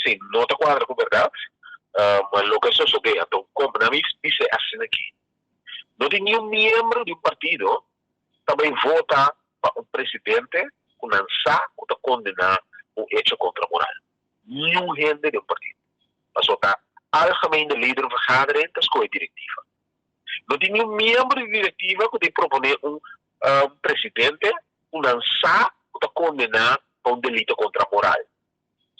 Esei no ta kuadra ku bèrdat. Ma loke a sosodé anto kon nan mi bis'é asina aki, no tin niun miembro di un partido ta bai vota pa un presidente ku nan sa ku ta kondená un echo kontra moral. Niun hende den un partido. Pasobra ta Algemene Ledenvergadering ta skohe direktiva. No tin niun miembro di direktiva ku ta proponé un presidente ku nan sa ku ta kondená pa un delito kontra moral.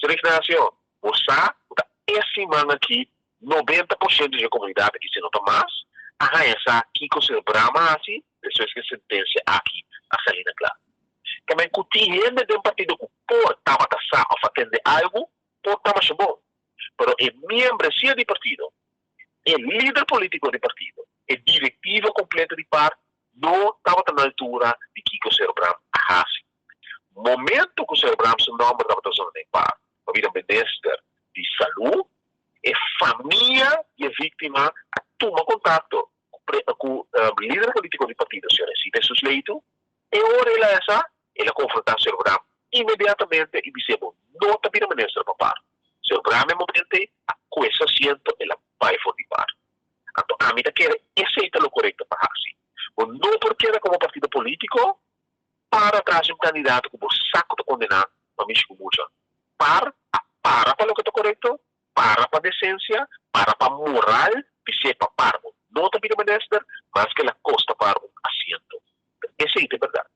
Señor Ignacio, bo sa ku ta e siman aki 90% di e komunidat aki, si no ta mas, a haña sa kiko señor Braam a hasi despues ku e sentensia aki a sali na kla. Tamen ku tin hende den partido ku por tabata sa òf a tende algu, por ta masha bon. Pero e miembresia di partido, e lider polítiko di partido, e direktiva kompleto di par no tabata na altura di kiko señor Braam a hasi. Momento ku señor Braam su nòmber tabata zona den par pa bira minister di salú, e famia di e víktima a tuma kontakto ku lider polítiko di partido, señor Esita Jesus Leito. E ora el a esa, el a konfrontá señor Braam inmediatamente i bis'é, Bo no ta bira minister pa par. Señor Braam e momento ei a kue su asiento, el a bai for di par. Anto ami ta kere esei ta lo korekto pa hasi. Bo no por keda komo partido polítiko para tras di un kandidato ku bo sa ku ta kondená pa mishi ku mucha. Par a para pa loke ta korekto, para pa desensia, para pa moral, bis'é pa par bo no ta bira minister, maske el a kosta par un asiento. Esei ta e bèrdat.